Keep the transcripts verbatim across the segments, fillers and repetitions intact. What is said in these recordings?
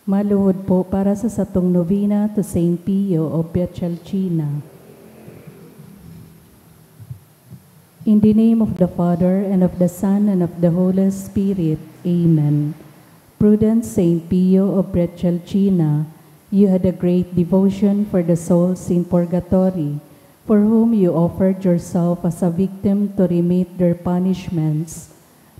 Maluhod po para sa satong novena to Saint Pio of Pietrelcina. In the name of the Father, and of the Son, and of the Holy Spirit. Amen. Prudent Saint Pio of Pietrelcina, you had a great devotion for the souls in purgatory, for whom you offered yourself as a victim to remit their punishments.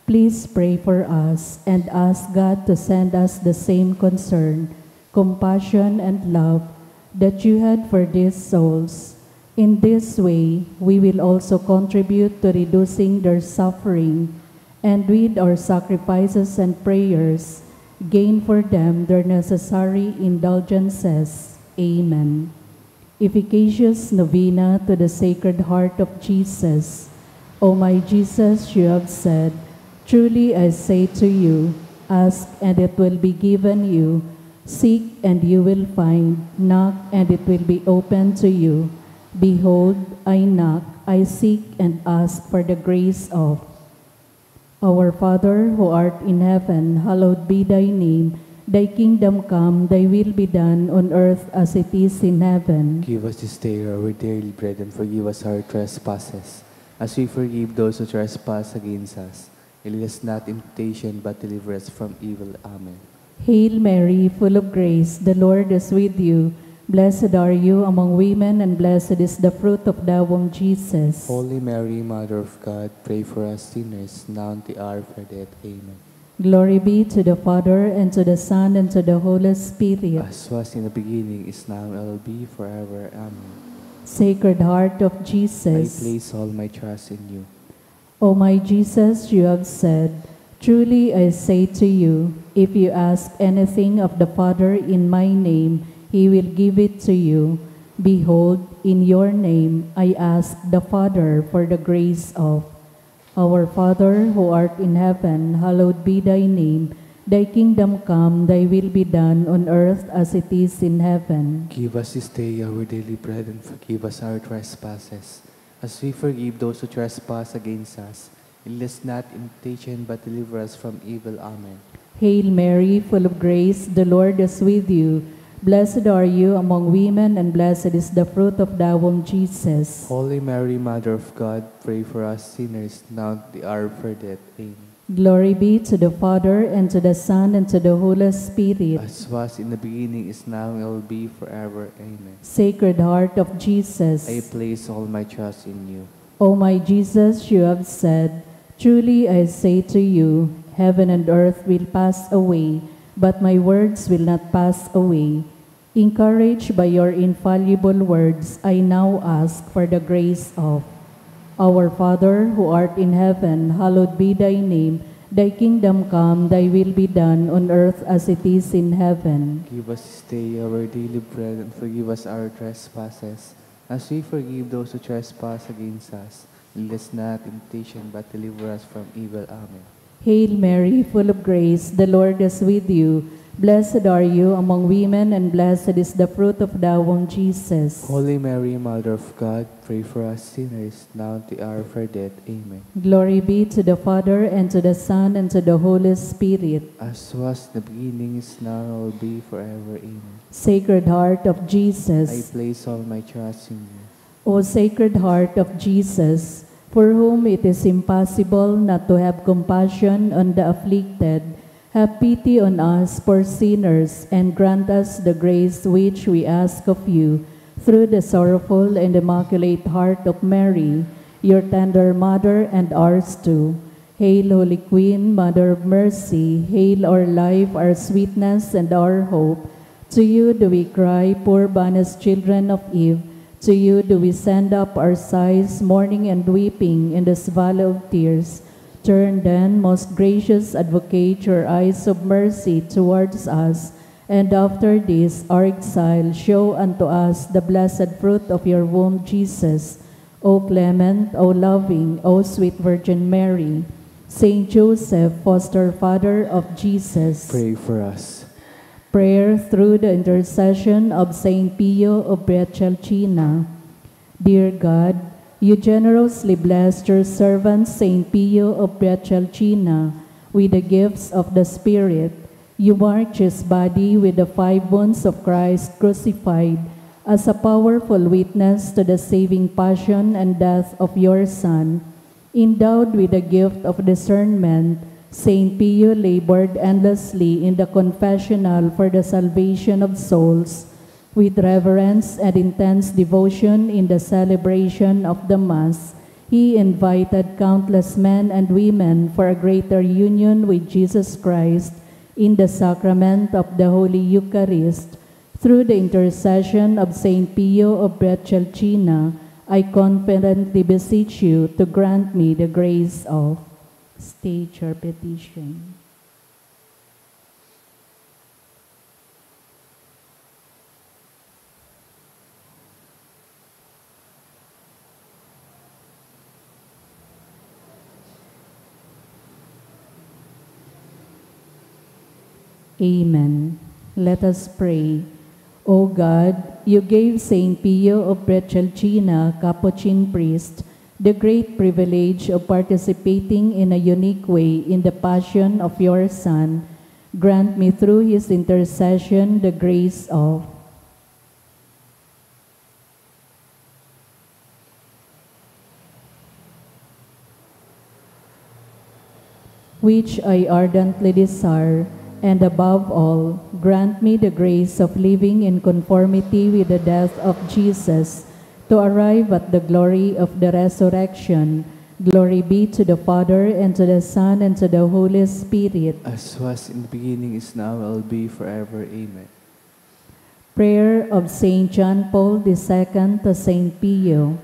Please pray for us and ask God to send us the same concern, compassion, and love that you had for these souls. In this way, we will also contribute to reducing their suffering, and with our sacrifices and prayers, gain for them their necessary indulgences. Amen. Efficacious Novena to the Sacred Heart of Jesus. O my Jesus, you have said, "Truly I say to you, ask and it will be given you, seek and you will find, knock and it will be opened to you. Behold, I knock, I seek and ask for the grace of." Our Father, who art in heaven, hallowed be thy name. Thy kingdom come, thy will be done on earth as it is in heaven. Give us this day our daily bread, and forgive us our trespasses, as we forgive those who trespass against us. And lead us not in temptation, but deliver us from evil. Amen. Hail Mary, full of grace, the Lord is with you. Blessed are you among women, and blessed is the fruit of thy womb, Jesus. Holy Mary, Mother of God, pray for us sinners, now and at the hour of our death. Amen. Glory be to the Father, and to the Son, and to the Holy Spirit. As was in the beginning, is now, and will be forever. Amen. Sacred Heart of I Jesus. Place all my trust in you. O my Jesus, you have said, "Truly I say to you, if you ask anything of the Father in my name, he will give it to you. Behold, in your name I ask the Father for the grace of." Our Father, who art in heaven, hallowed be thy name. Thy kingdom come, thy will be done on earth as it is in heaven. Give us this day our daily bread, and forgive us our trespasses, as we forgive those who trespass against us. And lead us not in temptation, but deliver us from evil. Amen. Hail Mary, full of grace, the Lord is with you. Blessed are you among women, and blessed is the fruit of thy womb, Jesus. Holy Mary, Mother of God, pray for us sinners, now and at the hour of our death. Amen. Glory be to the Father, and to the Son, and to the Holy Spirit. As was in the beginning, is now, and will be forever. Amen. Sacred Heart of Jesus. I place all my trust in you. O my Jesus, you have said, "Truly I say to you, heaven and earth will pass away, but my words will not pass away." Encouraged by your infallible words, I now ask for the grace of. Our Father, who art in heaven, hallowed be thy name. Thy kingdom come, thy will be done on earth as it is in heaven. Give us this day our daily bread, and forgive us our trespasses, as we forgive those who trespass against us. Lead us not in temptation, but deliver us from evil. Amen. Hail Mary, full of grace, the Lord is with you. Blessed are you among women, and blessed is the fruit of thy womb, Jesus. Holy Mary, Mother of God, pray for us sinners, now and at the hour of our death. Amen. Glory be to the Father, and to the Son, and to the Holy Spirit. As was in the beginning, is now, and will be forever. Amen. Sacred Heart of Jesus. I place all my trust in you. O Sacred Heart of Jesus, for whom it is impossible not to have compassion on the afflicted, have pity on us poor sinners and grant us the grace which we ask of you through the sorrowful and immaculate heart of Mary, your tender mother and ours too. Hail, Holy Queen, Mother of Mercy, hail our life, our sweetness, and our hope. To you do we cry, poor banished children of Eve. To you do we send up our sighs, mourning and weeping in this valley of tears. Turn then, most gracious Advocate, your eyes of mercy towards us, and after this our exile, show unto us the blessed fruit of your womb, Jesus. O clement, O loving, O sweet Virgin Mary, Saint Joseph, foster father of Jesus. Pray for us. Prayer through the intercession of Saint Pio of Pietrelcina. Dear God, you generously blessed your servant Saint Pio of Pietrelcina with the gifts of the Spirit. You marked his body with the five wounds of Christ crucified as a powerful witness to the saving passion and death of your Son. Endowed with the gift of discernment, Saint Pio labored endlessly in the confessional for the salvation of souls. With reverence and intense devotion in the celebration of the Mass, he invited countless men and women for a greater union with Jesus Christ in the sacrament of the Holy Eucharist. Through the intercession of Saint Pio of Pietrelcina, I confidently beseech you to grant me the grace of. State your petition. Amen. Let us pray. O God, you gave Saint Pio of Pietrelcina, Capuchin priest, the great privilege of participating in a unique way in the passion of your Son. Grant me through his intercession the grace of. Which I ardently desire, and above all, grant me the grace of living in conformity with the death of Jesus, to arrive at the glory of the resurrection. Glory be to the Father, and to the Son, and to the Holy Spirit. As was in the beginning, is now, will be, forever. Amen. Prayer of Saint John Paul the Second to Saint Pio.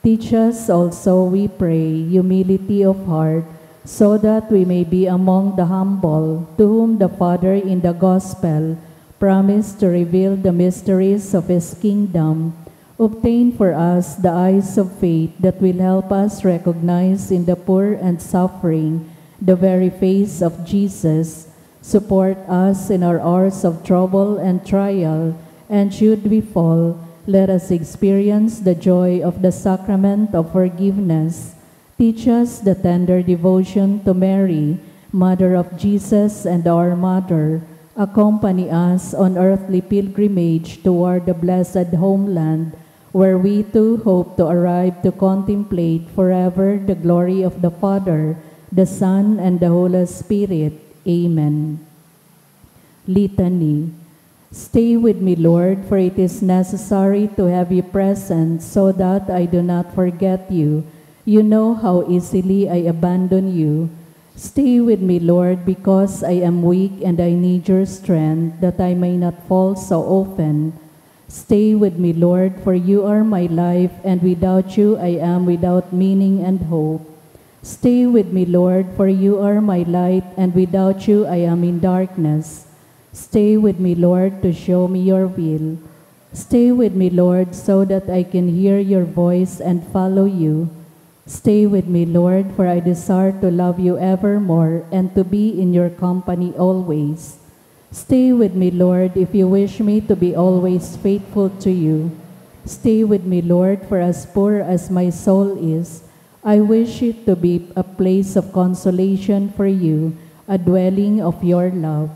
Teach us also, we pray, humility of heart, so that we may be among the humble, to whom the Father in the Gospel promised to reveal the mysteries of his kingdom. Obtain for us the eyes of faith that will help us recognize in the poor and suffering the very face of Jesus. Support us in our hours of trouble and trial, and should we fall, let us experience the joy of the sacrament of forgiveness. Teach us the tender devotion to Mary, Mother of Jesus and our Mother. Accompany us on earthly pilgrimage toward the blessed homeland, where we too hope to arrive to contemplate forever the glory of the Father, the Son, and the Holy Spirit. Amen. Litany. Stay with me, Lord, for it is necessary to have you present so that I do not forget you. You know how easily I abandon you. Stay with me, Lord, because I am weak and I need your strength, that I may not fall so often. Stay with me, Lord, for you are my life, and without you I am without meaning and hope. Stay with me, Lord, for you are my light, and without you I am in darkness. Stay with me, Lord, to show me your will. Stay with me, Lord, so that I can hear your voice and follow you. Stay with me, Lord, for I desire to love you evermore and to be in your company always. Stay with me, Lord, if you wish me to be always faithful to you. Stay with me, Lord, for as poor as my soul is, I wish it to be a place of consolation for you, a dwelling of your love.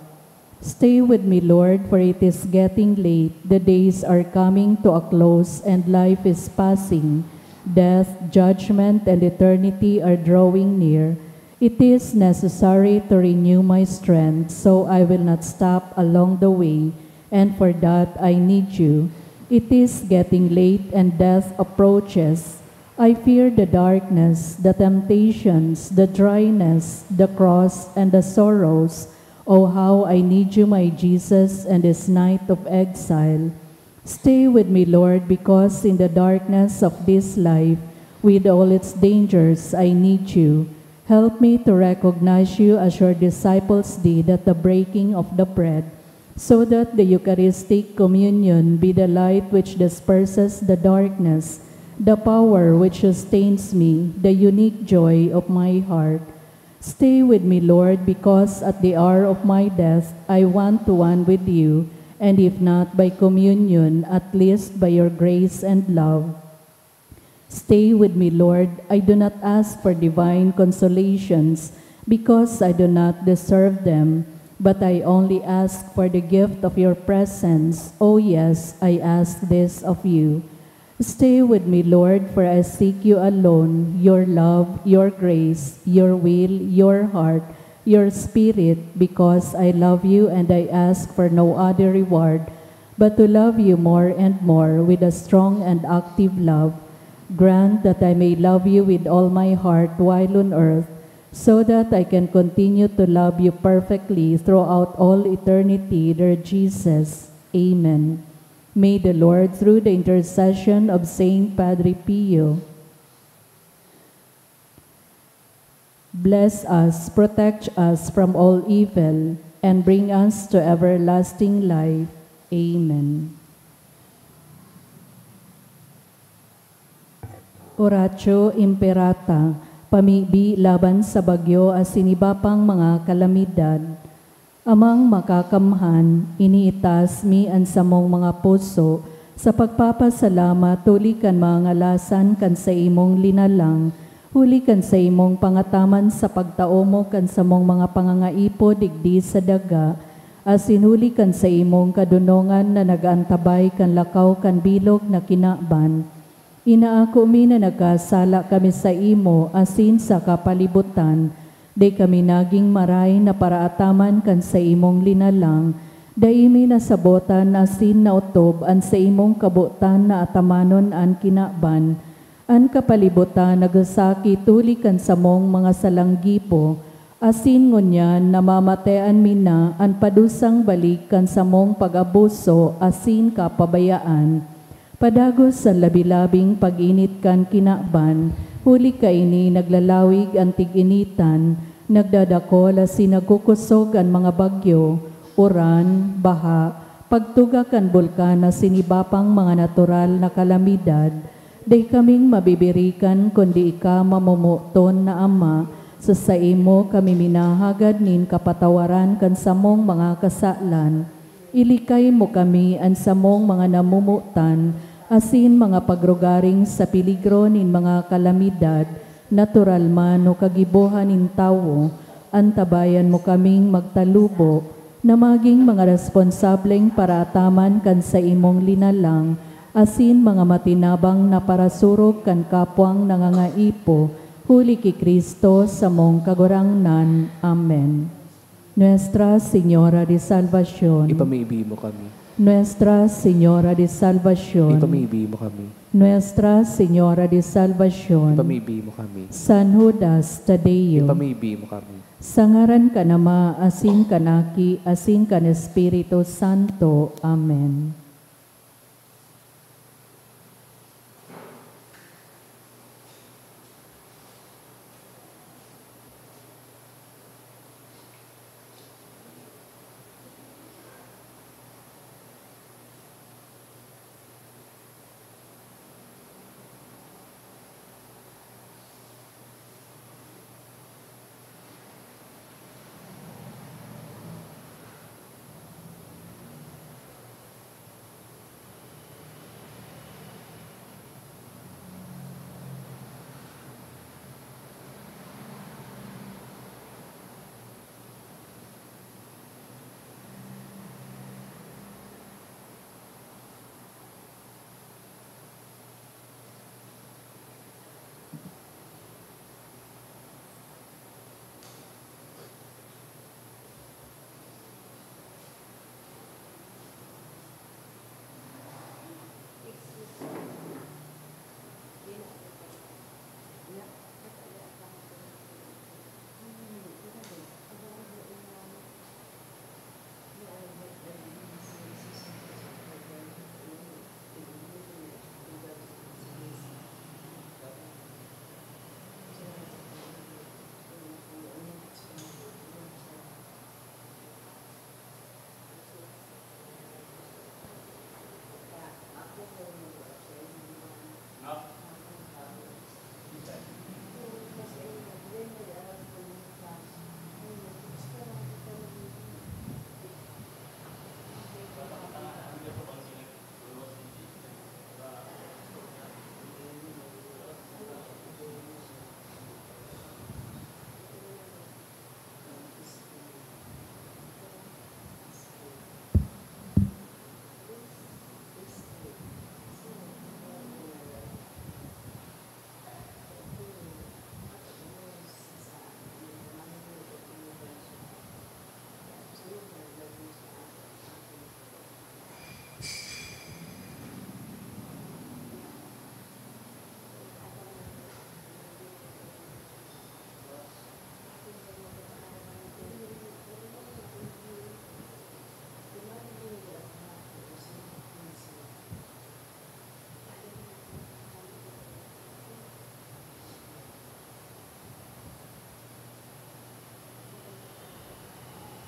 Stay with me, Lord, for it is getting late. The days are coming to a close, and life is passing. Death, judgment, and eternity are drawing near. It is necessary to renew my strength, so I will not stop along the way, and for that I need you. It is getting late, and death approaches. I fear the darkness, the temptations, the dryness, the cross, and the sorrows. Oh, how I need you, my Jesus, in this night of exile. Stay with me, Lord, because in the darkness of this life, with all its dangers, I need you. Help me to recognize you as your disciples did at the breaking of the bread, so that the Eucharistic communion be the light which disperses the darkness, the power which sustains me, the unique joy of my heart. Stay with me, Lord, because at the hour of my death I want to one with you, and if not by communion, at least by your grace and love. Stay with me, Lord. I do not ask for divine consolations, because I do not deserve them, But I only ask for the gift of your presence. Oh yes, I ask this of you. Stay with me, Lord, for I seek you alone, your love, your grace, your will, your heart, your spirit, because I love you and I ask for no other reward but to love you more and more with a strong and active love. Grant that I may love you with all my heart while on earth, so that I can continue to love you perfectly throughout all eternity, dear Jesus. Amen. May the Lord, through the intercession of Saint Padre Pio, bless us, protect us from all evil, and bring us to everlasting life. Amen. Oratio Imperata, pamibi laban sa bagyo asin iba pang mga kalamidad. Amang Makakamhan, iniitas mi an samong mga puso sa pagpapasalamat huli kan mga ngalasan kan saimong linalang, huli kan saimong pangataman sa pagtaomo kan samong mga pangangaipo digdi sa daga, asin huli kan saimong kadonongan na nag-aantabay kan lakaw kan bilog na kinaban. Inaako mi na nagkasala kami saimo asin sa kapalibutan, dai kami nagin maray na paraataman kan saimong linalang, dai mi nasabotan asin naotob an saimong kabotan na atamanon an kinaban. An kapalibutan nagsasakit huli kan samong mga salang gibo, asin ngunyan namamatean mi na an padusang balik kan samong pag-abuso asin kapabayaan. Padagos an labi-labing pag-init kan kinaban, huli kaini naglalawig an tig-initan, nagdadakol asin nagkukosog an mga bagyo, uran, baha, pagtuga kan bulkan asin iba pang mga natural na kalamidad. Dai kaming mabibirikan kundi ika, mamomoton na Ama, sa saimo kami minahagad nin kapatawaran kan samong mga kasalan. Ilikay mo kami an samong mga namomotan asin mga pagrugaring sa peligro nin mga kalamidad, natural man o kagibohan nin tawo. Antabayan mo kaming magtalubo na magin mga responsableng paraataman kan saimong linalang asin mga matinabang na parasurog kan kapwang nangangaipo, huli ki Cristo, samong Kagurangnan. Amen. Nuestra Señora de Salvacion. Ipamibi mo kami. Nuestra Señora de Salvacion. Ipamibi mo kami. Nuestra Señora de Salvacion. Ipamibi mo kami. San Judas Tadeo. Ipamibi mo kami. Sa ngaran kan Ama, asin kan Aki, asin kan Espiritu Santo. Amen.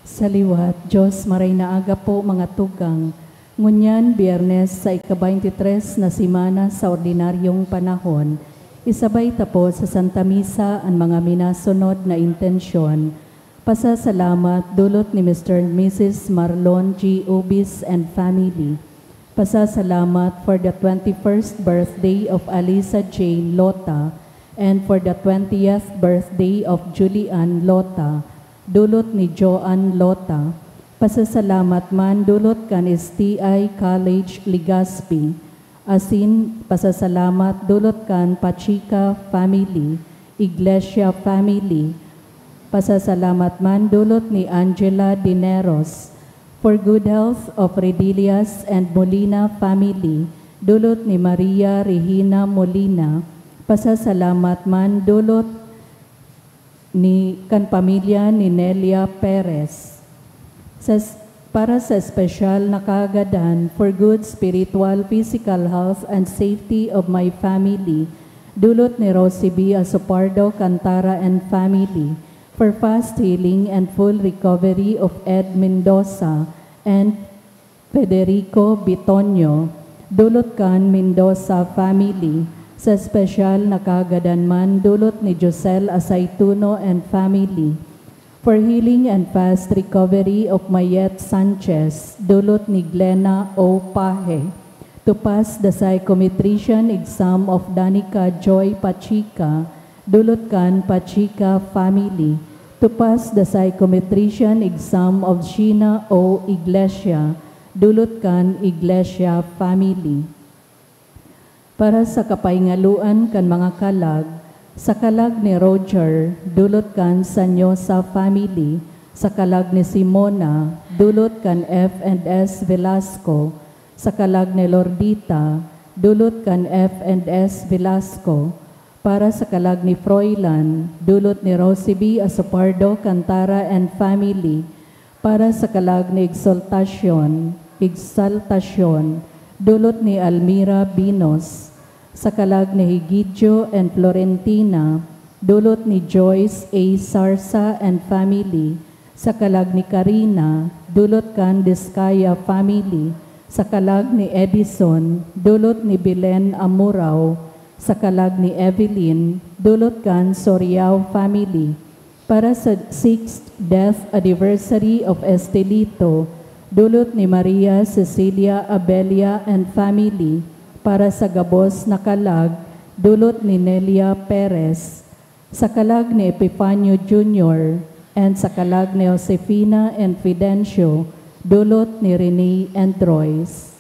Sa liwat, Diyos, maray na aga po, mga tugang. Ngunyan, Biyernes sa ika-baynte tres na semana sa ordinaryong panahon, isabay ta po sa Santa Misa an mga minasunod na intensyon. Pasasalamat dulot ni Mister and Missus Marlon G. Ubis and family. Pasasalamat for the twenty-first birthday of Alisa Jane Lota and for the twentieth birthday of Julian Lota, dulot ni Joan Lota. Pasasalamat man dulot kan S T I College Legazpi. Asin pasasalamat dulot kan Pachica family, Iglesia family. Pasasalamat man dulot ni Angela Dineros. For good health of Redillas and Molina family, dulot ni Maria Regina Molina. Pasasalamat man dulot ni, kan pamilya ni Nelia Perez. Sa s-, para sa espesyal na kaagadan for good spiritual, physical health and safety of my family, dulot ni Rosie B. Asopardo Cantara and family, for fast healing and full recovery of Ed Mendoza and Federico Bitonio, dulot kan Mendoza family, sa espesyal na kaagadan man dulot ni Josel Asaituno and family. For healing and fast recovery of Mayet Sanchez, dulot ni Glena O. Pahe. To pass the psychometrician exam of Danica Joy Pachica, dulot kan Pachica family. To pass the psychometrician exam of Sheena O. Iglesia, dulot kan Iglesia family. Para sa kapahingaluan kan mga kalag, sa kalag ni Roger, dulot kan Sanyosa family, sa kalag ni Simona, dulot kan F and S Velasco, sa kalag ni Lordita, dulot kan F and S Velasco, para sa kalag ni Froilan, dulot ni Rosie B. Asopardo Cantara and family, para sa kalag ni Exaltacion, Exaltacion, dulot ni Almira Binos, sa kalag ni Higidjo and Florentina, dulot ni Joyce A. Sarsa and family, sa kalag ni Karina, dulot kan Discaya family, sa kalag ni Edison, dulot ni Belen Amurao, sa kalag ni Evelyn, dulot kan Soriao family, para sa sixth death anniversary of Estelito, dulot ni Maria Cecilia Abella and family, para sa gabos na kalag, dulot ni Nelia Perez, sa kalag ni Epifanio Junior, and sa kalag ni Josefina and Fidencio, dulot ni Rene and Royce.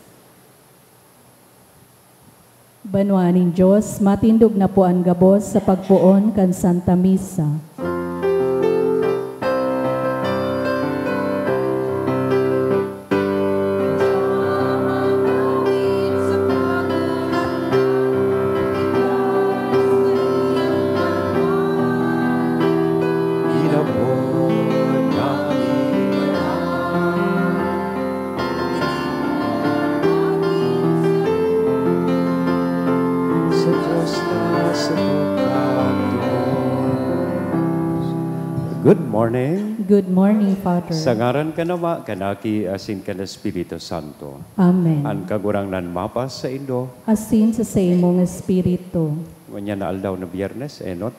Banwaan nin Diyos, matindog na po an gabos sa pagpoon kan Santa Misa. Good morning. Good morning, Father. Sa ngaran kan Ama, kan Aki, asin kan Espiritu Santo. Amen. An Kagurangnan mapasaindo. Asin sa saimong espiritu. Ngunyan na aldaw na Biyernes, enot,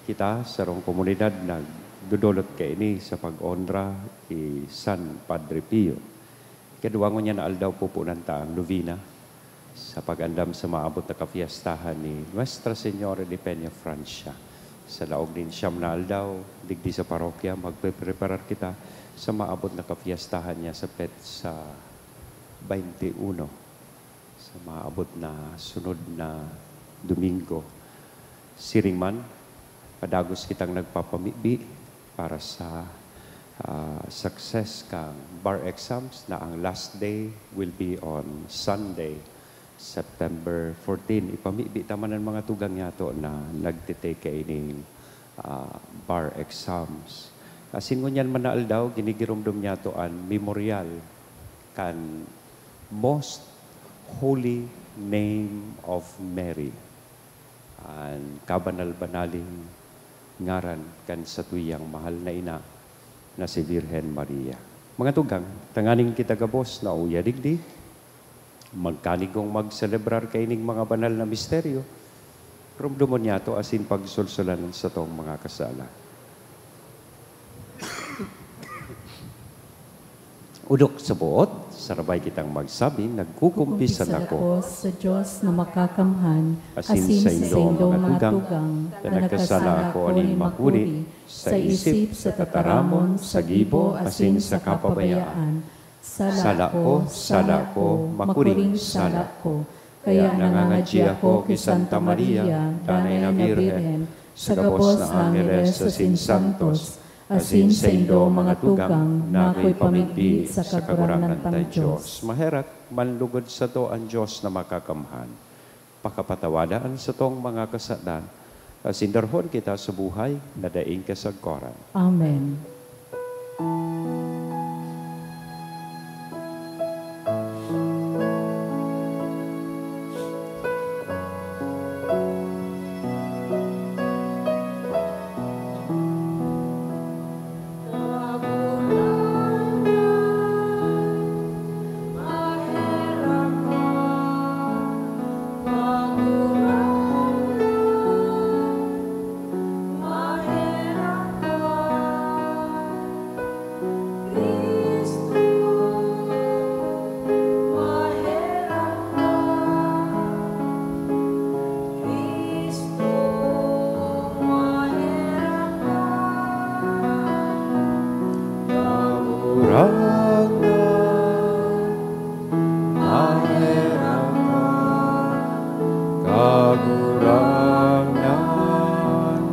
kita, sarong komunidad, nagdodolot kaini sa pag-onra ki San Padre Pio. Kadwa, ngunyan na aldaw, pupunan ta ang novena sa pag-andam sa maabot na kapiyastahan ni Nuestra Señora de Peña Francia. Sa laog nin siyam na aldaw, digdi sa parokya, magpepreparar kita sa maabot na kapiyastahan niya sa petsa baynte uno, sa maabot na sunod na Domingo. Siring man, padagos kitang nagpapamibi para sa, ah, success kan bar exams na ang last day will be on Sunday, September fourteen. Ipamibi ta man an mga tugang niyato na nagte-take kaining, ah, bar exams. Asin ngunyan man na aldaw, ginigiromdom niyato an memorial kan Most Holy Name of Mary, an kabanal-banaling ngaran kan satuyang mahal na ina, na si Birhen Maria. Mga tugang, tanganing kita gabos na uya digdi, magkanigong magselebrar kaining mga banal na misteryo, rumdomon niyato asin pagsulsulan an satong mga kasala. Odok sa boot, sarabay kitang magsabi, nagkukumpisan ako sa Dios na makakamhan, asin sa indong mga tugang, na nagkasala ako aning makuri, sa isip, sa tataramon, sa gibo, asin sa kapabayaan. Sala ko, sala ko, makuring sala ko. Kaya nangangadyi ako ki Santa Maria, Danay na Birhen, sa gabos na angeles asin santos, asin saindo mga tugang, na akoy pamigdi sa Kagurangnan tang Dios. Maherak, manlugod sato an Dios na makakamhan. Pakapatawada an satong mga kasadan, asin darhon kita sa buhay na daing kasagkoran. Amen. Kagurangnan, maherak ka. Kagurangnan,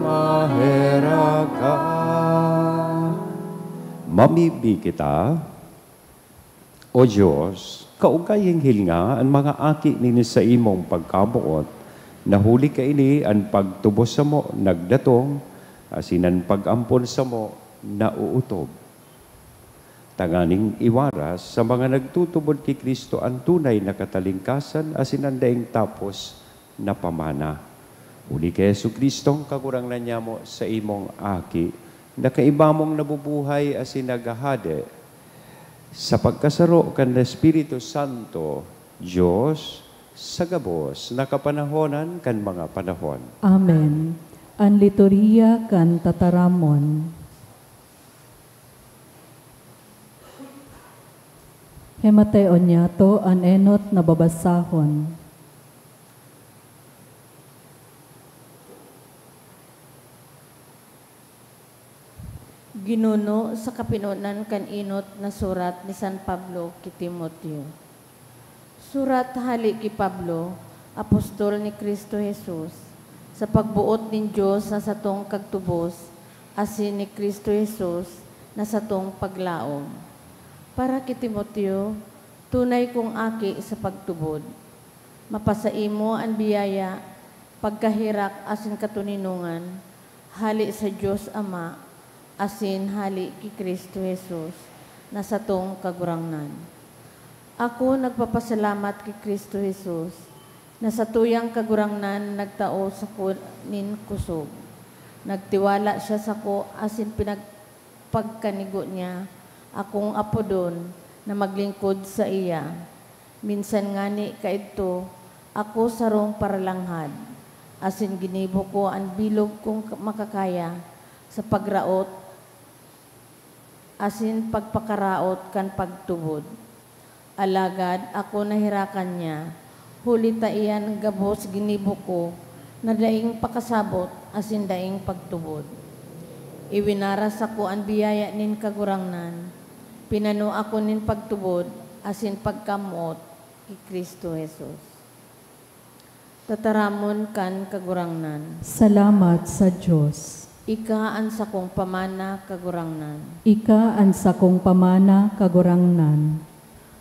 maherak ka. Mamibi kita. O Dios, kaugaing hilinga an mga aki nin saimong pagkamoot, na huli kaini an pagtubos samo nagdatong, asin an pag-ampon samo naootob. Tanganing iwaras sa mga nagtutubod ki Cristo an tunay na katalingkasan asin an daing tapos na pamana. Huli ki Jesu-Cristong Kagurangnan nyamo, saimong Aki, na kaiba mong nabubuhay asin naghahade sa pagkasaro kan Espiritu Santo, Dios, sa gabos na kapanahonan kan mga panahon. Amen. An Liturhiya kan Tataramon. Himateon niyato an enot na babasahon. Ginuno sa kapinonan kan enot na surat ni San Pablo ki Timoteo. Surat hale ki Pablo, apostol ni Cristo Jesus, sa pagboot nin Dios na satong Kagtubos asin ni Cristo Jesus na satong paglaom. Para ki Timoteo, tunay kong aki sa pagtubod. Mapasaimo an biyaya, pagkaherak asin katoninongan, hale sa Dios Ama, asin hale ki Cristo Jesus, na satong Kagurangnan. Ako nagpapasalamat ki Cristo Jesus, na satuyang Kagurangnan nagtao sako nin kosog. Nagtiwala siya sako asin pinag-, pagkanigo niya akong apodon na maglingkod saiya. Minsan ngani kaidto, ako sarong paralanghad, asin ginibo ko an bilog kong makakaya sa pagraot asin pagpakaraot kan pagtubod. Alagad ako naherakan niya, huli ta iyan gabos ginibo ko na daing pakasabot asin daing pagtubod. Iwinaras sako an biyaya nin Kagurangnan, pinano ako nin pagtubod asin pagkamoot ki Cristo Jesus. Tataramon kan Kagurangnan. Salamat sa Dios. Ika an sakong pamana, Kagurangnan. Ika an sakong pamana, Kagurangnan.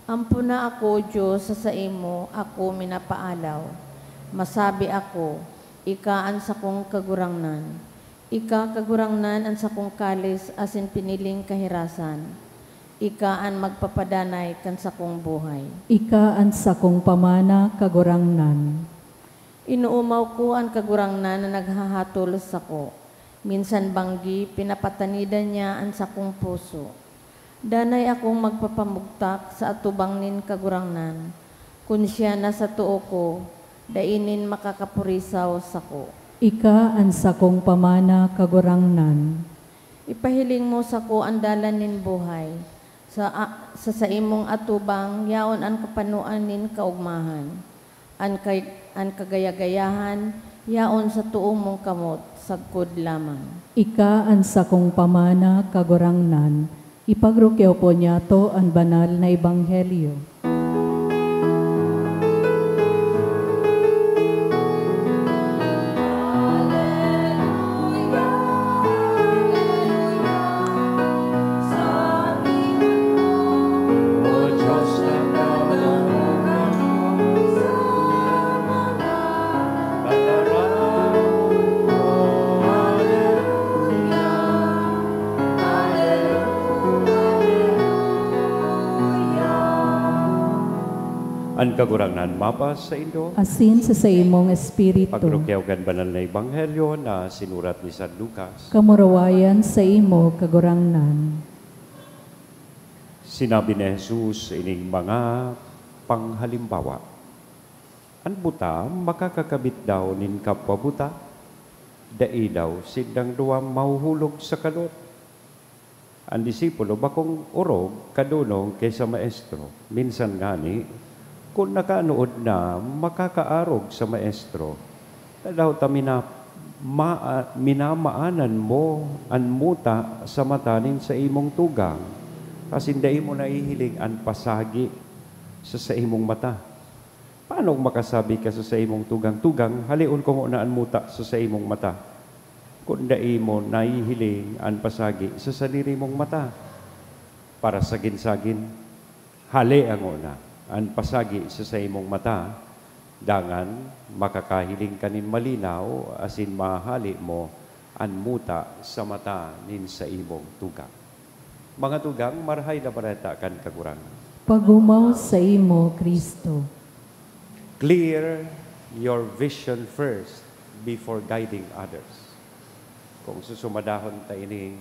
Ampona ako, O Dios, sa saimo ako minapaalaw. Masabi ako, ika an sakong Kagurangnan. Ika, Kagurangnan, an sakong kalis asin piniling kahirasan. Ika an magpapadanay kan sakong buhay. Ika an sakong pamana, Kagurangnan. Inoomaw ko an Kagurangnan na naghahatol sako. Minsan banggi, pinapatanidan niya an sakong puso. Danay akong magpapamugtak sa atubang nin Kagurangnan. Kun siya nasa too ko, dai nin makakapurisaw sako. Ika an sakong pamana, Kagurangnan. Ipahiling mo sako an dalan nin buhay. Sa, a-, sa saimong atubang, yaon an kapanoan nin kaogmahan. An kay-, an kagaya-gayahan, yaon sa too mong kamot, sagkod lamang. Ika an sakong pamana, Kagurangnan. Ipagrukyaw po niyato an banal na ebanghelyo. An Kagurangnan mapasaindo. Asin sa saimong espiritu. Pagrukyaw kan banal na ebanghelyo na sinurat ni San Lucas. Kamurawayan saimo, Kagurangnan. Sinabi ni Jesus ining mga panghalimbawa, "An buta makakakabit daw nin kapwa buta? Dai daw sindang duwa mahuhulog sa kalot? An disipulo bakong orog kadonong ki sa maestro. Minsan ngani, kun nakanood na, makakaarog sa maestro. Tadaw ta mina-, ma-, minamaanan mo an muta sa mata nin saimong tugang, asin dai mo nahihiling an pasagi sa saimong mata? Paano kung makasabi ka sa saimong tugang, 'Tugang, haleon ko ngona an muta sa saimong mata,' kun dai mo nahihiling an pasagi sa sadiri mong mata? Parasagin-sagin, halea ngona an pasagi sa saimong mata, dangan makakahiling ka nin malinaw asin mahahale mo an muta sa mata nin saimong tugang." Mga tugang, Marahay na Bareta kan Kagurangnan. Pagumaw saimo, Cristo. Clear your vision first before guiding others. Kung susumadahon ta ining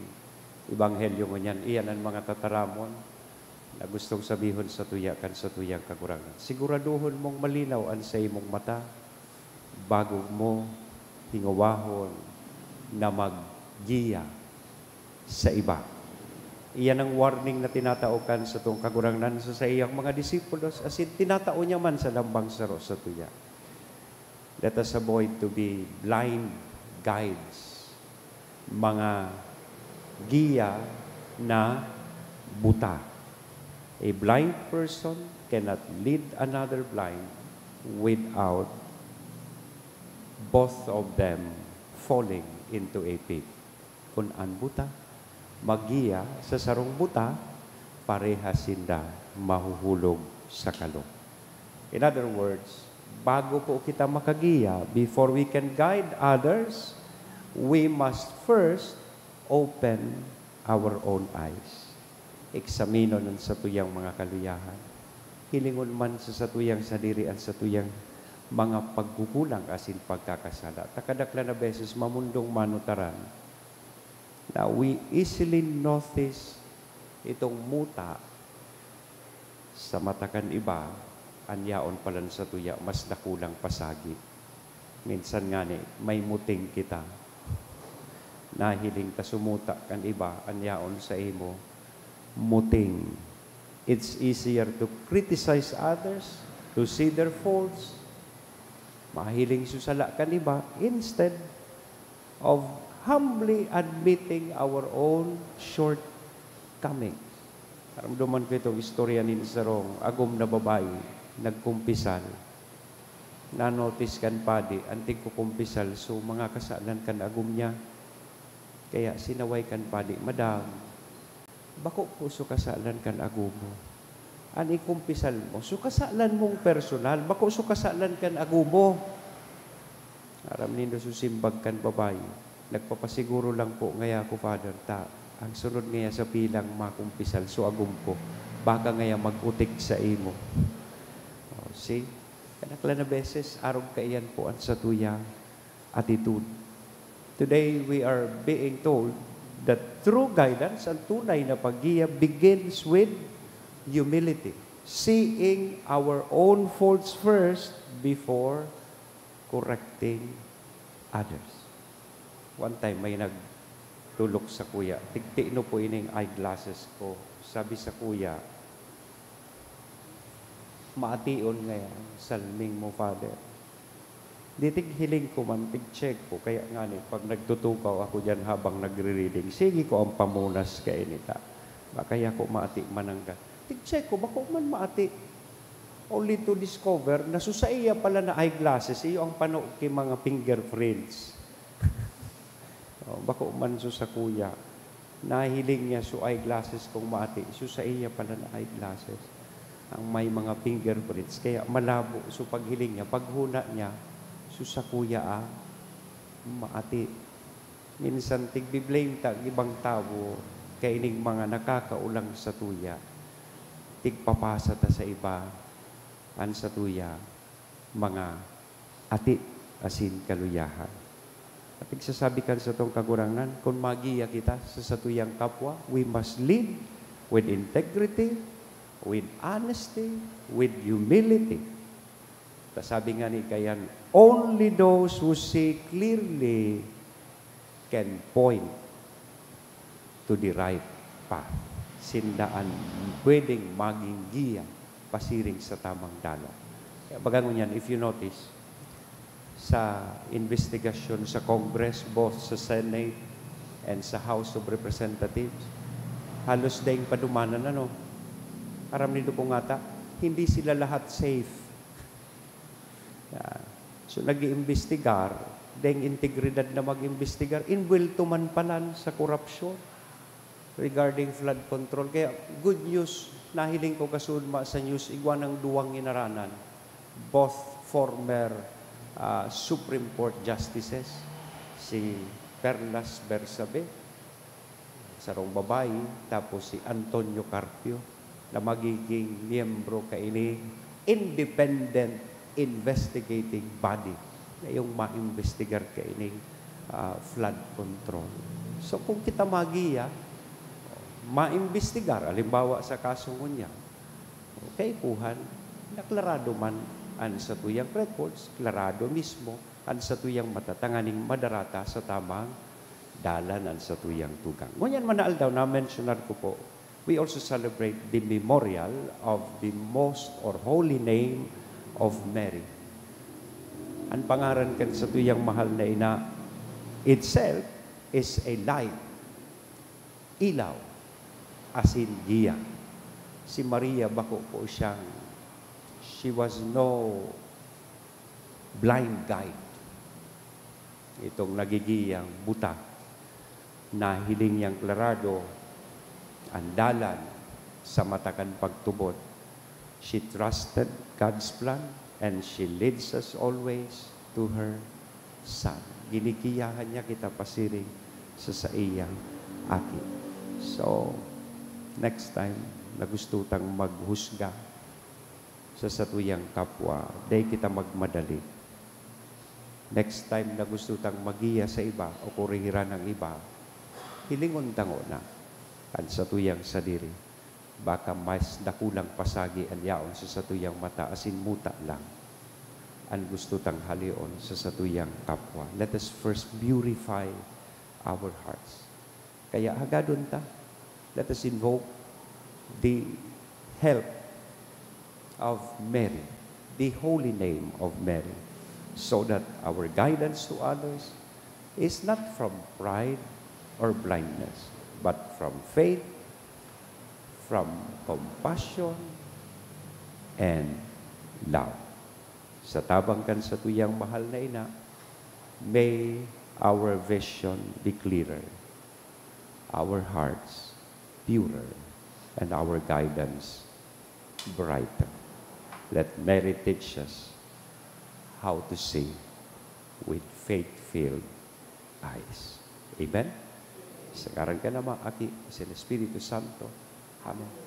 ebanghelyo ngunyan, iyan an mga tataramon na gustong sabihon satuya kan satuyang Kagurangnan. Siguraduhon mong malinaw an saimong mata bago mo hingowahon na maggiya sa iba. Iyan ang warning na tinatao kan satong Kagurangnan sa saiyang mga disipulos, asin tinatao niya man sa lambang saro satuya. Let us avoid to be blind guides, mga giya na buta. A blind person cannot lead another blind without both of them falling into a pit. Kun an buta maggiya sa sarong buta, parehas sinda mahuhulog sa kalot. In other words, bago po kita makagiya, before we can guide others, we must first open our own eyes. Eksaminon an satuyang mga kaluyahan. Hilingon man sa satuyang sadiri an satuyang mga pagkukulang asin pagkakasala. Ta kadaklan na beses mamundong manutaran na we easily notice itong muta sa mata kan iba, an yaon palan satuya mas dakulang pasagi. Minsan ngani, may muting kita. Nahiling ta sumuta kan iba, an yaon sa imo, muting. It's easier to criticize others, to see their faults. Mahiling susala kan iba, instead of humbly admitting our own shortcomings. Naramdaman ko itong istorya nin sarong agom na babae, nagkumpisal. Na-notice kan padi an tigkukumpisal, so, mga kasalan kan agom niya. Kaya sinaway kan padi, "Madam, bako po so kasalan kan agom mo. An ikumpisal mo, so kasalan mong personal, bako so kasalan kan agom mo." Aram nindo so simbag kan babayi, "Nagpapasiguro lang po ngaya ako, Father, ta ang sunod ngaya sa pilang makumpisal, so agom ko, baka ngaya mag-utik sa imo." Oh, see? Kadaklan na beses, arog kaiyan po an satuyang attitude. Today, we are being told that true guidance, ang tunay na paggiya, begins with humility, seeing our own faults first before correcting others. One time, may nagtulok sa kuya, "Tigtino po ining eyeglasses ko." Sabi sa kuya, "Maation ngaya ang salming mo, Father." Di tighiling ko man, tig-check ko. Kaya nga ni, pag nagtutukaw ako diyan habang nagre-reading, sige ko ang pamunas kaini ta. Ba, kaya ko maati manangga. Tig-check ko, bako man maati. Only to discover na so saiya pala na eyeglasses, iyo ang pano ki mga fingerprints. Oh, bako man so sa kuya. Nahiling niya so eyeglasses kong maati, so saiya pala na eyeglasses. Ang may mga fingerprints, kaya malabo so paghiling niya, paghuna niya, so sa kuya ang maati. Minsan tigbi-blame ta ang ibang tawo kaining mga nakakaolang satuya. Tigpapasa ta sa iba an satuya mga ati asin kaluyahan. At nagsasabi kan satong Kagurangnan, kun magiya kita sa satuyang kapwa, we must live with integrity, with honesty, with humility. Ta sabi nga ni kayan, "Only those who see clearly can point to the right path." Sinda an pwedeng maging giya pasiring sa tamang dalan. Kaya baga ngunyan, if you notice, sa investigasyon sa Congress, both sa Senate and sa House of Representatives, halos daing padumanan, ano, aram nindo kung ata, hindi sila lahat safe. Yan. So, nag-iimbestigar, daing integridad na mag-imbestigar, inbuwelto man palan sa korupsyon regarding flood control. Kaya, good news, nahiling ko kasuodma sa news, igwa nang duwang nginaranan, both former, ah, Supreme Court Justices, si Perlas Bersabe, sarong babayi, tapos si Antonio Carpio, na magiging miyembro kaini independent investigating body na yung maimbestigar kaining, ah, flood control. So, kung kita magiya, maimbestigar, halimbawa sa kaso ngunyan, kaipuhan, naklarado man an satuyang records, klarado mismo an satuyang mata tanganing madarata sa tamang dalan an satuyang tugang. Ngunyan man na aldaw, na-mentionan ko po, we also celebrate the memorial of the most or holy name of Mary. An pangaran kan satuyang mahal na ina itself is a light, ilaw, asin giya. Si Maria bako po siyang, she was no blind guide. Itong nagigiyang buta, nahiling niyang klarado an dalan sa mata kan pagtubod. She trusted God's plan and she leads us always to her Son. Ginigiyahan niya kita pasiring sa saiyang Aki. So, next time na gusto tang maghusga sa satuyang kapwa, dai kita magmadali. Next time na gusto tang magiya sa iba o korihiran ang iba, hilingon ta ngona an satuyang sadiri. Baka mas dakulang pasagi an yaon sa satuyang mata asin muta lang an gusto tang haleon sa satuyang kapwa. Let us first purify our hearts. Kaya hagadon ta, let us invoke the help of Mary, the holy name of Mary, so that our guidance to others is not from pride or blindness, but from faith, from compassion, and love. Sa tabang kan satuyang mahal na ina, may our vision be clearer, our hearts purer, and our guidance brighter. Let Mary teach us how to see with faith-filled eyes. Amen? Sa ngaran kan Ama, Aki, asin Espiritu Santo. Amen.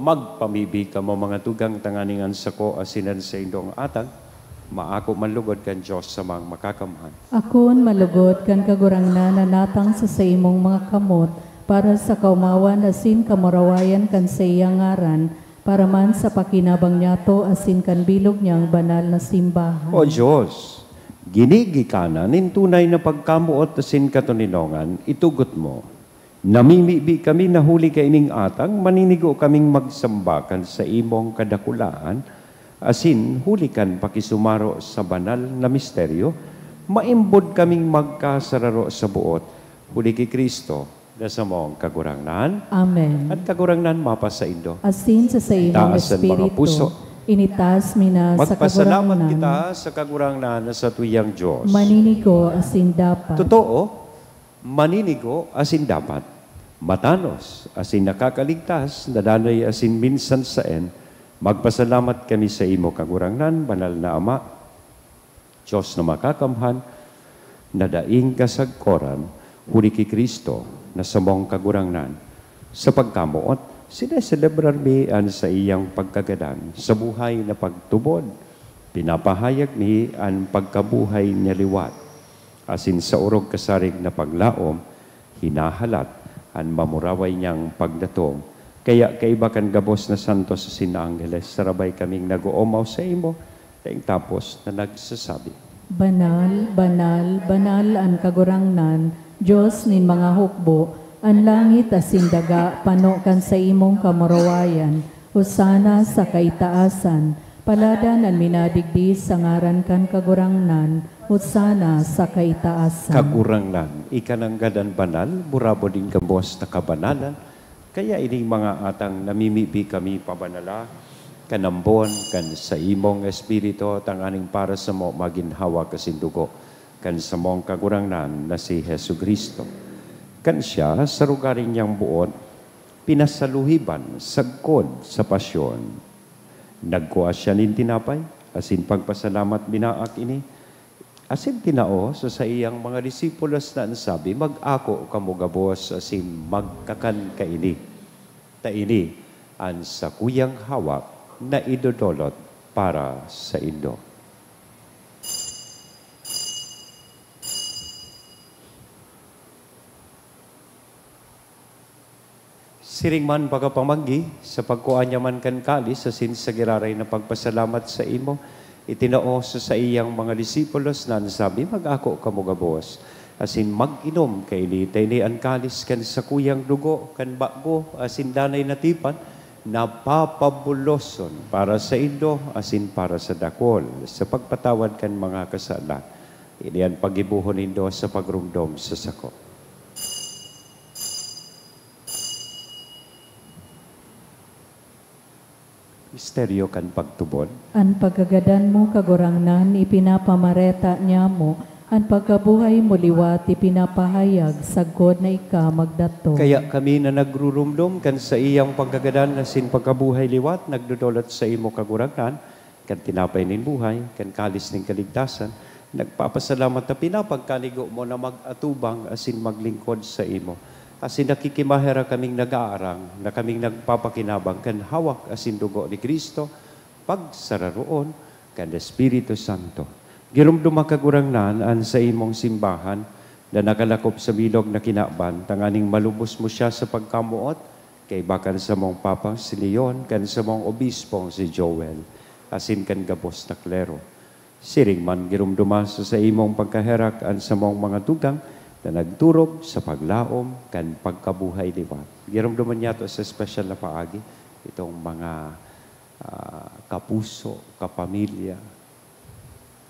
Magpamibi kamo, mga tugang, tanganing an sako asin an saindong atang maako man lugod kan Dios Samang Makakamhan. Akoon man lugod kan Kagurangnan na natang sa saimong mga kamot, para sa kaomawan asin kamurawayan kan saiyang ngaran, para man sa pakinabang niyato asin kan bilog niyang banal na simbahan. O Dios, ginigikanan nin tunay na pagkamoot asin katoninongan, itugot mo. Namimibi kami na huli kaining atang, maninigo kaming magsamba kan saimong kadakulaan, asin huli kan pakisumaro sa banal na misteryo, maimbod kaming magkasararo sa boot, huli ki Cristo, na samong Kagurangnan. Amen. An Kagurangnan mapasaindo. Asin sa saimong Taas an mga espiritu, puso. Initaas mi na sa Magpasalamat Kagurangnan. Kita sa Kagurangnan na satuyang Dios. Maninigo asin dapat. Totoo, maninigo asin dapat. Matanos asin nakakaligtas, nadanay asin minsan saen, magpasalamat kami sa imo, Kagurangnan, Banal na Ama, Dios na Makakamhan, na daing kasagkoran, huli ki Cristo, na samong Kagurangnan. Sa pagkamoot, sineselebrar mi an saiyang pagkagadan sa buhay na pagtubod. Pinapahayag mi an pagkabuhay niya liwat, asin sa orog kasarig na paglaom, hinahalat an mamuraway niyang pagdatong. Kaya kaiba kan gabos na santos asin angheles, sarabay kaming nag-oomaw saimo, daing tapos na nagsasabi, "Banal, banal, banal an Kagurangnan, Dios nin mga hukbo. An langit asin daga pano kan saimong kamurawayan. Hosana sa kaitaasan. Paladan an minadigdi sa ngaran kan Kagurangnan. Hosana sa kaitaasan." Kagurangnan, ika nanggad an banal, burabod nin gabos na kabanalan. Kaya ining mga atang namimibi kami pabanala kan ambon kan saimong Espiritu, tanganing para samo magin hawak asin dugo kan samong Kagurangnan na si Jesu-Cristo. Kan siya, sa rogaring niyang boot, pinasaluhiban sagkod sa pasyon, nagkua siya nin tinapay, asin pagpasalamat, binaak ini, asin tinao sa saiyang mga disipulos na an sabi, "Mag-ako kamo gabos asin magkakan kaini, ta ini an sakuyang hawak na idodolot para saindo." Siring man pakapamanggi, sa pagkua niya man kan kalis asin sa giraray na pagpasalamat saimo, itinao sa saiyang mga disipulos na an sabi, "Mag-ako kamo gabos, asin mag-inom kaini, ta ini an kalis kan sakuyang dugo kan bago asin danay na tipan, na papabuloson para saindo asin para sa dakul, sa pagpatawad kan mga kasalan. Ini an paggibohon nindo sa pagromdom sa sako." Misteryo kan pagtubod. An pagkagadan mo, Kagurangnan, ipinapamareta niamo, an pagkabuhay mo liwat ipinapahayag sagkod na ika magdatong. Kaya kami na nagruromdom kan saiyang pagkagadan asin pagkabuhay liwat, nagdodolot saimo, Kagurangnan, kan tinapay nin buhay, kan kalis nin kaligtasan, nagpapasalamat ta pinapagkanigo mo na mag-atubang asin maglingkod saimo. Asin nakikimaherak kaming nag-aarang na kaming nagpapakinabang kan hawak asin dugo ni Cristo, pagsararoon kan Espiritu Santo. Giromdoma, Kagurangnan, an saimong simbahan na nakalakop sa bilog na kinaban, tanganing malubos mo siya sa pagkamoot, kaiba kan samong Papa si Leon, kan samong Obispong si Joel, asin kan gabos na klero. Siring man, giromdoma sa saimong pagkaherak an samong mga tugang na nagturog sa paglaom kan pagkabuhay liwat. Giromdoman niyato sa espesyal na paagi itong mga, ah, kapuso, kapamilya,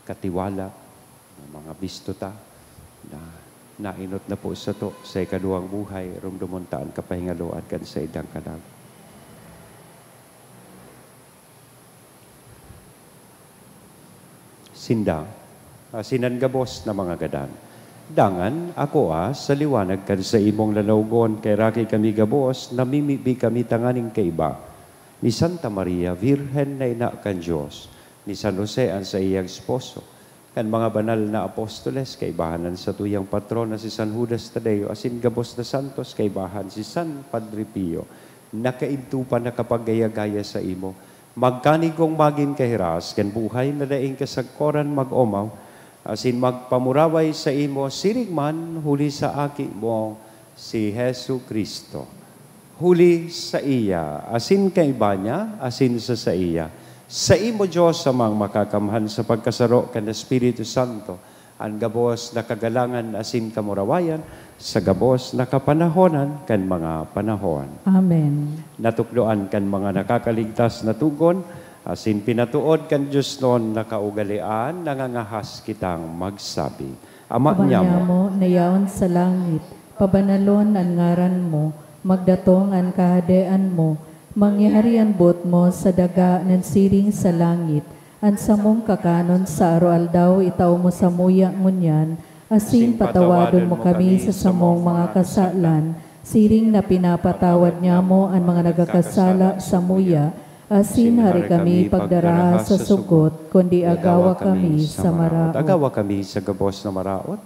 katiwala, na mga bisto ta, na nainot na po sato sa ikaduwang buhay, romdomon ta an kapahingaloan kan saindang kalag. Sinda, asin an gabos na mga gadan. Dangan, akoa, sa liwanag kan saimong lalawogon, kaheraki kami gabos, namimibi kami tanganing kaiba ni Santa Maria, Birhen na ina kan Dios, ni San Jose an saiyang esposo, kan mga banal na apostoles, kaibahan an satuyang patron na si San Judas Tadeo, asin gabos na santos, kaibahan si San Padre Pio, nakaidto pa nakapaggaya-gaya saimo. Magkanigong magin kahiras kan buhay na daing kasagkoran mag-omaw, asin magpamuraway saimo siring man huli sa Aki mo, si Jesu-Cristo. Huli saiya, asin kaiba niya, asin sa saiya. Saimo, Dios Amang Makakamhan, sa pagkasaro kan Espiritu Santo, an gabos na kagalangan asin kamurawayan sa gabos na kapanahonan kan mga panahon. Amen. Natukdoan kan mga nakakaligtas na tugon, asin pinatood kan diosnon na kaugalean, nangangahas kitang magsabi, Ama Ama niamo, niamo na yaon sa langit, pabanalon an ngaran mo, magdatong an kahadean mo, mangyari an boot mo sa daga nan siring sa langit. An samong kakanon sa aroaldaw itao mo samuya ngunyan, asin patawadon mo kami sa samong mga kasalan, siring na pinapatawad niamo an mga nagkakasala samuya, asin hari kami pagdaraha sa sugot, kundi agawa kami sa maraot. Agawa kami sa gabos na maraot.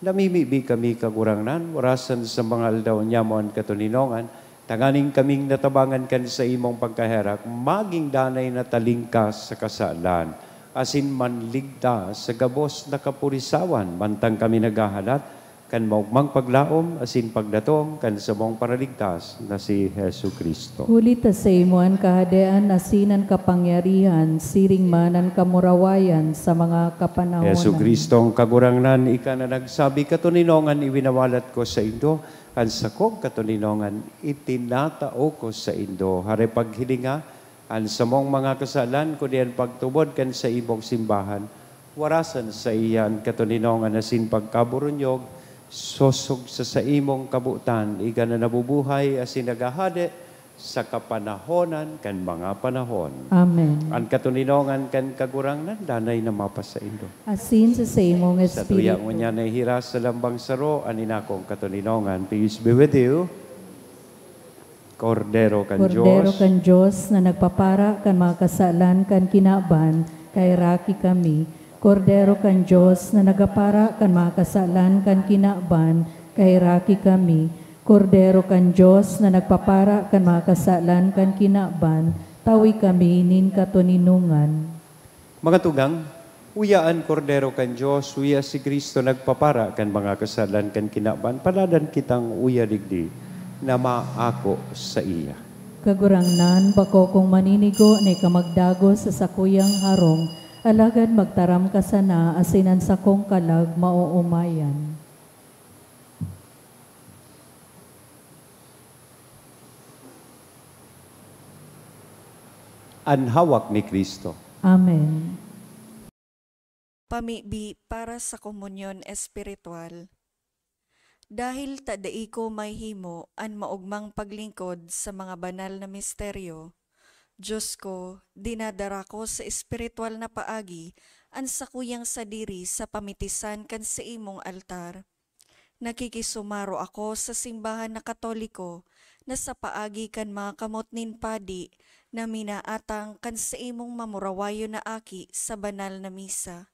Namimibi kami, Kagurangnan, orasan sa mga aldaw niamo an katoninongan, tanganing kaming natabangan kan saimong pagkaherak, maging danay na talingkas sa kasalan, asin manligtas sa gabos na kapurisawan, mantang kami naghahalat kan maogmang paglaom asin pagdatong kan samong Paraligtas na si Jesu-Cristo. Huli ta saimo an kahadean asin an kapangyarihan, siring man an kamurawayan sa mga kapanahonan. Jesu-Cristong Kagurangnan, ika na nagsabi, "Katoninongan iwinawalat ko saindo, an sakong katoninongan itinatao ko saindo." Hare paghilinga an samong mga kasalan, kundi an pagtubod kan saimong simbahan. Warasan saiya an katoninongan asin pagkaburunyog, sosog sa saimong kabotan, ika na nabubuhay asin naghahade sa kapanahonan kan mga panahon. Amen. An katoninongan kan Kagurangnan danay na mapasaindo. Asin sa saimong Sa tuya espiritu. Ngunyan na ihiras sa lambang saro an inakong katoninongan. Peace be with you. Kordero kan Kordero Dios. Kan Dios na nagpapara kan mga kasalan kan kinaban, kaheraki kami. Kordero kan Dios na nagapara kan mga kasalan kan kinaban, kaheraki kami. Kordero kan Dios na nagpapara kan mga kasalan kan kinaban, tawi kami nin katoninongan. Mga tugang, uya an Kordero kan Dios, uya si Cristo nagpapara kan mga kasalan kan kinaban, paladan kitang uya digdi na maako saiya. Kagurangnan, bako kong maninigo na ika magdagos sa sakuyang harong, alagad magtaram ka sana asin an sakong kalag maoomayan. An hawak ni Cristo. Amen. Pamibi para sa komunyon espiritual. Dahil ta dai ko mahihimo an maogmang paglingkod sa mga banal na misteryo, Dios ko, dinadara ko sa espiritual na paagi an sakuyang sadiri sa pamitisan kan saimong altar. Nakikisumaro ako sa simbahan na Katoliko na sa paagi kan mga kamot nin padi na minaatang kan saimong mamurawayon na aki sa banal na misa.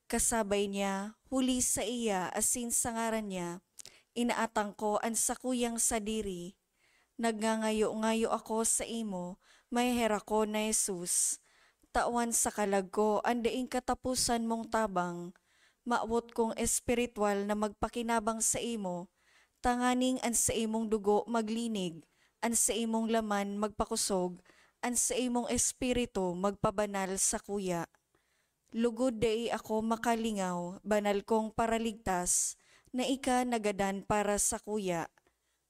Kasabay niya, huli saiya asin sa ngaran niya, inaatang ko an sakuyang sadiri. Nagngangayo-ngayo ako saimo, maheherakon na Jesus, tawan sa kalag ko an daing kataposan mong tabang. Mawot kong espiritual na magpakinabang saimo, tanganing an saimong dugo maglinig, an saimong laman magpakusog, an saimong espiritu magpabanal sakuya. Lugod dai ako makalingaw, banal kong Paraligtas, na ika nagadan para sakuya.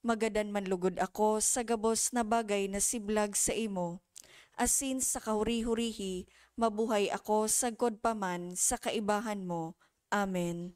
Magadan man lugod ako sa gabos na bagay na siblag saimo, asin sa kahuri-hurihi mabuhay ako sagkod pa man sa kaibahan mo. Amen.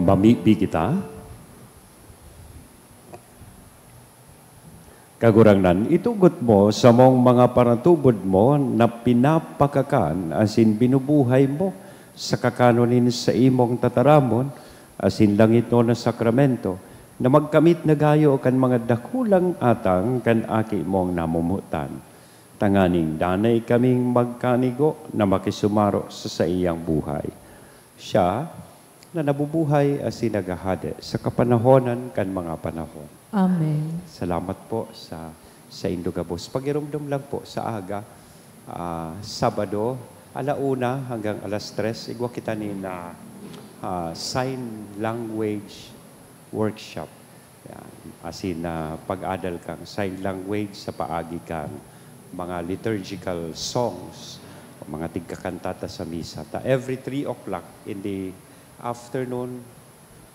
Mamibi kita? Kagurangnan, itugot mo sa mong mga paratubod mo na pinapakakan asin binubuhay mo sa kakanon nin sa imong tataramon asin langitnon na sakramento, na magkamit na gayo kan mga dakulang atang kan Aki mong namomotan, tanganing danay kaming magkanigo na makisumaro sa saiyang buhay. Siya na nabubuhay asin naghahade sa kapanahonan kan mga panahon. Amen. Salamat po sa saindo gabos. Pagiromdom lang po sa aga, ah, Sabado, ala una hanggang alas tres, igwa kita nin, ah, ah, sign language workshop. Yan. Asin, ah, pag-adal kan sign language sa paagi kan mga liturgical songs o mga tigkakantata sa misa. Ta every three o'clock in the afternoon,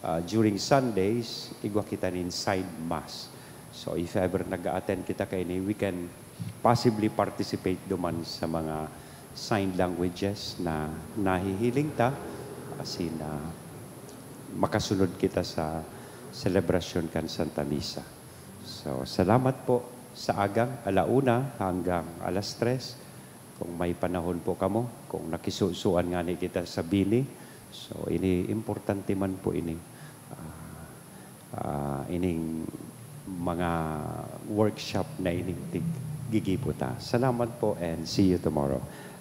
ah, during Sundays, igwa kita nin side mass. So, if ever nag-a-attend kita kaini, we can possibly participate duman sa mga sign languages na nahihiling ta, asin, ah, makasunod kita sa selebrasyon kan Santa Misa. So, salamat po sa agang, ala una hanggang alas tres. Kung may panahon po kamo, kung nakisusuan ngani kita sa bini, so, ini, importante man po ini. Ah, ah, ining mga workshop na ining tig-, gigibo ta. Salamat po and see you tomorrow.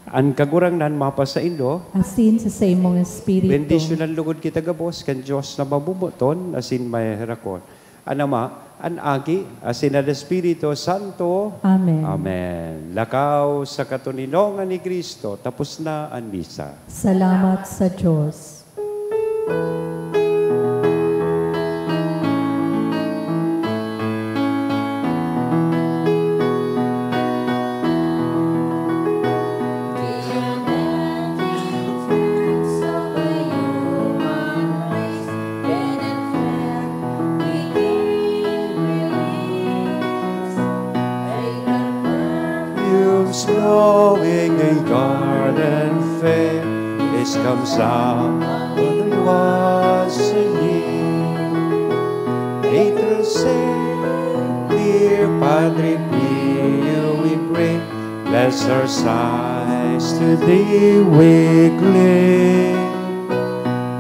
An Kagurangnan mapasaindo. Asin sa saimong espiritu. Bendisyonan lugod kita gabos kan Dios na mamomoton asin maheherakon. An Ama, an Aki, asin an Espiritu Santo. Amen. Amen. Lakaw sa katoninongan ni Cristo, tapos na an misa. Salamat sa Dios. Perfumes blowing a garden fair, this comes out of the was a year. Pater Saint, dear Padre Pio, we pray, bless our sighs today we cling.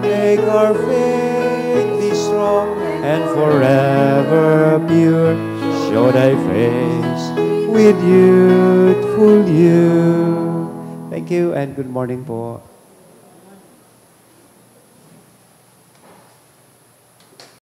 Make our faith be strong and forever pure. Show thy face with youthful youth. Thank you and good morning po.